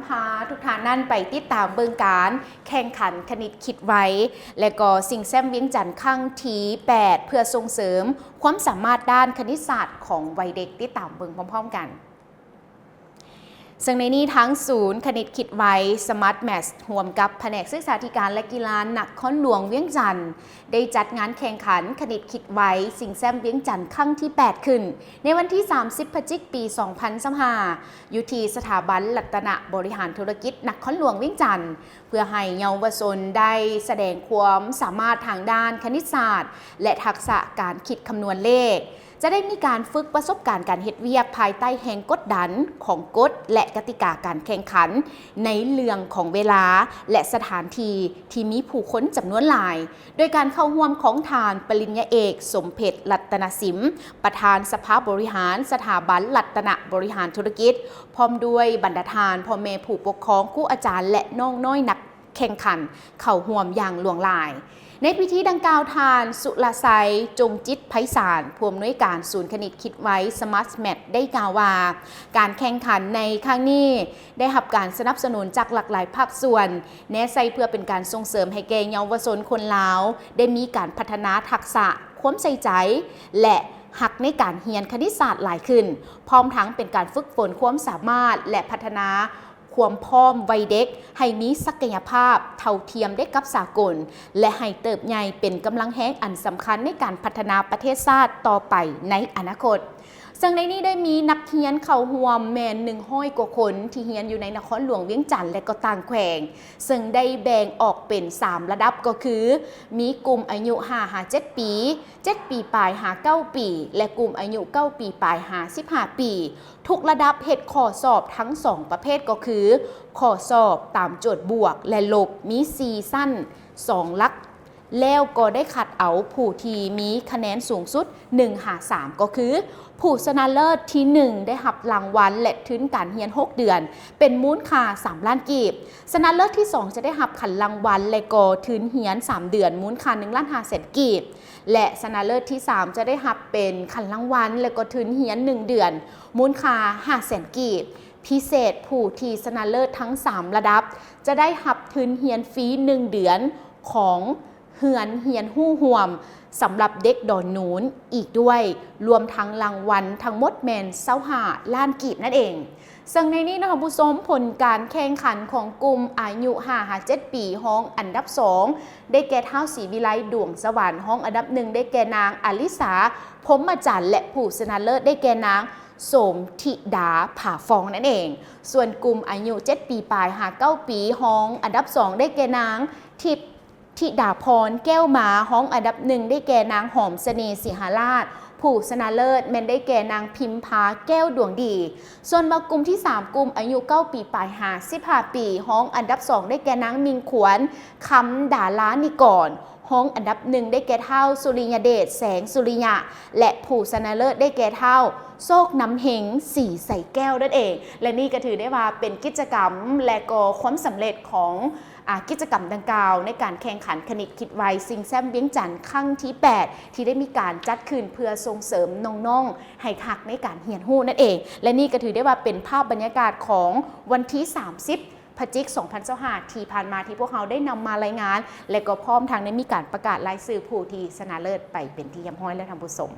ພາທຸກທ່ານນັ້ນໄປຕິດຕາມເບິ່ງການແຂ່ງຂັນຄະນິດຄິດໄວ ແລະກໍຊິງແຊັມວຽງຈັນຄັ້ງທີແປດ ເພື່ອສົ່ງເສີມຄວາມສາມາດດ້ານຄະນິດສາດຂອງໄວເດັກ. ຕິດຕາມເບິ່ງພ້ອມໆກັນ. ເຊິ່ງໃນນີ້ທາງສູນຄະນິດຄິດໄວ Smart Maths ຮ່ວມກັບພະແນກສຶກສາທິການ ແລະ ກິລານະຄອນຫຼວງວຽງຈັນ ໄດ້ຈັດງານແຂ່ງຂັນຄະນິດຄິດໄວ ຊິງແຊັມວຽງຈັນຄັ້ງທີແປດ ຂຶ້ນ ໃນວັນທີສາມສິບ ພະຈິກ ປີສອງພັນຊາວຫ້າ ຢູ່ທີ່ສະຖາບັນລັດຕະນະບໍລິຫານທຸລະກິດນະຄອນຫຼວງວຽງຈັນ ເພື່ອໃຫ້ເຍົາວະຊົນໄດ້ສະແດງຄວາມສາມາດທາງດ້ານຄະນິດສາດ ແລະ ທັກສະການຄິດຄຳນວນເລກ. ຈະໄດ້ມີການຝຶກປະສົບການການເຮັດວຽກພາຍໃຕ້ແຮງກົດດັນຂອງກົດ ແລະ ກະຕິກາການແຂ່ງຂັນ ໃນເລື່ອງຂອງເວລາ ແລະ ສະຖານທີ່ທີ່ມີຜູ້ຄົນຈຳນວນຫຼາຍ, ໂດຍການເຂົ້າຮ່ວມຂອງທ່ານປະລິນຍາເອກ ສົມເພັດ ລັດຕະນະສິມ ປະທານສະພາບໍລິຫານສະຖາບັນລັດຕະນະບໍລິຫານທຸລະກິດ ພ້ອມດ້ວຍບັນດາທ່ານພໍ່ແມ່ຜູ້ປົກຄອງ, ຄູອາຈານ ແລະ ນ້ອງນ້ອຍນັກແຂ່ງຂັນເຂົ້າຮ່ວມຢ່າງຫຼວງຫຼາຍ. ໃນພິທີດັ່ງກ່າວ, ທ່ານ ສຸລະໄຊ ຈົງຈິດໄພສານ ຜູ້ອຳນວຍການສູນຄະນິດຄິດໄວ Smart Maths ໄດ້ກ່າວວ່າ ການແຂ່ງຂັນໃນຄັ້ງນີ້ໄດ້ຮັບການສະໜັບສະໜູນຈາກຫຼາກຫຼາຍພາກສ່ວນ, ແນໃສ່ເພື່ອເປັນການສົ່ງເສີມໃຫ້ແກ່ເຍົາວະຊົນຄົນລາວ ໄດ້ມີການພັດທະນາທັກສະ, ຄວາມໃສ່ໃຈ ແລະ ຮັກໃນການຮຽນຄະນິດສາດຫຼາຍຂຶ້ນ, ພ້ອມທັງເປັນການຝຶກຝົນຄວາມສາມາດ ແລະ ພັດທະນາຄວາມພ້ອມໄວເດັກ ໃຫ້ມີສັກກະຍະພາບເທົ່າທຽມໄດ້ກັບສາກົນ ແລະ ໃຫ້ເຕີບໃຫຍ່ເປັນກຳລັງແຮງອັນສຳຄັນໃນການພັດທະນາປະເທດຊາດຕໍ່ໄປໃນອະນາຄົດ. ເຊິ່ງໃນນີ້ໄດ້ມີນັກຮຽນເຂົ້າຮ່ວມແມ່ນໜຶ່ງຮ້ອຍກວ່າຄົນ ທີ່ຮຽນຢູ່ໃນນະຄອນຫຼວງວຽງຈັນ ແລະ ກໍຕ່າງແຂວງ, ເຊິ່ງໄດ້ແບ່ງອອກເປັນສາມລະດັບ ກໍຄື ມີກຸ່ມອາຍຸຫ້າຫາເຈັດປີ, ເຈັດປີປາຍຫາເກົ້າປີ ແລະ ກຸ່ມອາຍຸເກົ້າປີປາຍຫາສິບຫ້າປີ. ທຸກລະດັບເຮັດຂໍ້ສອບທັງສອງປະເພດ ກໍຄື ຂໍ້ສອບຕາມໂຈດບວກ ແລະ ລົບ ມີສີ່ຊັ້ນ ສອງຫຼັກ ແລ້ວກໍໄດ້ຄັດເອົາຜູ້ທີ່ມີຄະແນນສູງສຸດໜຶ່ງຫາສາມ ກໍຄື ຜູ້ຊະນະເລີດທີໜຶ່ງໄດ້ຮັບລາງວັນ ແລະ ທຶນການຮຽນຫົກເດືອນ ເປັນມູນຄ່າສາມລ້ານກີບ, ຊະນະເລີດທີສອງຈະໄດ້ຮັບຂັນລາງວັນ ແລະ ກໍທຶນຮຽນສາມເດືອນ ມູນຄ່າໜຶ່ງລ້ານຫ້າແສນກີບ ແລະ ຊະນະເລີດທີສາມຈະໄດ້ຮັບເປັນຂັນລາງວັນ ແລະ ກໍທຶນຮຽນໜຶ່ງເດືອນ ມູນຄ່າຫ້າແສນກີບ. ພິເສດ, ຜູ້ທີ່ຊະນະເລີດທັງສາມລະດັບ ຈະໄດ້ຮັບທຶນຮຽນຟຣີໜຶ່ງເດືອນຂອງເຮືອນຮຽນຮູ້ຮ່ວມ ສຳລັບເດັກດອນນູນອີກດ້ວຍ, ລວມທັງລາງວັນທັງໝົດແມ່ນຊາວຫ້າລ້ານກີບນັ້ນເອງ. ເຊິ່ງໃນນີ້ເນາະທ່ານຜູ້ຊົມ, ຜົນການແຂ່ງຂັນຂອງກຸ່ມອາຍຸຫ້າຫາເຈັດປີ ຮອງອັນດັບສອງ ໄດ້ແກ່ ທ້າວ ສີວິໄລ ດວງສະຫວັນ, ຮອງອັນດັບໜຶ່ງ ໄດ້ແກ່ນາງ ອາລິສາ ພົມມະຈັນ ແລະ ຜູ້ຊະນະເລີດໄດ້ແກ່ນາງ ສົມທິດາ ຜາຟອງ ນັ້ນເອງ. ສ່ວນກຸ່ມອາຍຸເຈັດປີປາຍຫາເກົ້າປີ ຮອງອັນດັບສອງ ໄດ້ແກ່ນາງ ທິບ ທິດາພອນ ແກ້ວມາ, ຮອງອັນດັບໜຶ່ງ ໄດ້ແກ່ນາງ ຫອມສະເໜ່ ສີຫາລາດ, ຜູ້ຊະນະເລີດແມ່ນໄດ້ແກ່ນາງ ພິມພາ ແກ້ວດວງດີ. ສ່ວນວ່າກຸ່ມທີສາມ ກຸ່ມອາຍຸເກົ້າປີປາຍຫາສິບຫ້າປີ ຮອງອັນດັບສອງ ໄດ້ແກ່ນາງ ມິ່ງຂວັນ ຄຳດາລານິກອນ, ຮອງອັນດັບໜຶ່ງ ໄດ້ແກ່ທ້າວ ສຸລິຍະເດດ ແສງສຸລິຍະ ແລະ ຜູ້ຊະນະເລີດໄດ້ແກ່ທ້າວ ໂຊກນຳເຮັງ ສີໃສແກ້ວ ນັ້ນເອງ. ແລະ ນີ້ກໍຖືໄດ້ວ່າເປັນກິດຈະກຳ ແລະ ກໍຄວາມສຳເລັດຂອງ ອາ ກິດຈະກຳດັ່ງກ່າວ ໃນການແຂ່ງຂັນຄະນິດຄິດໄວ ຊິງແຊັມວຽງຈັນຄັ້ງທີແປດ ທີ່ໄດ້ມີການຈັດຂຶ້ນເພື່ອສົ່ງເສີມນ້ອງໆ ໃຫ້ຮັກໃນການຮຽນຮູ້ນັ້ນເອງ. ແລະ ນີ້ກໍຖືໄດ້ວ່າເປັນພາບບັນຍາກາດຂອງວັນທີສາມສິບ ພະຈິກ ສອງພັນຊາວຫ້າ ທີ່ຜ່ານມາ ທີ່ພວກເຮົາໄດ້ນຳມາລາຍງານ ແລະ ກໍພ້ອມທັງໄດ້ມີການປະກາດລາຍຊື່ຜູ້ທີ່ຊະນະເລີດໄປເປັນທີ່ຮຽບຮ້ອຍແລ້ວທ່ານຜູ້ຊົມ.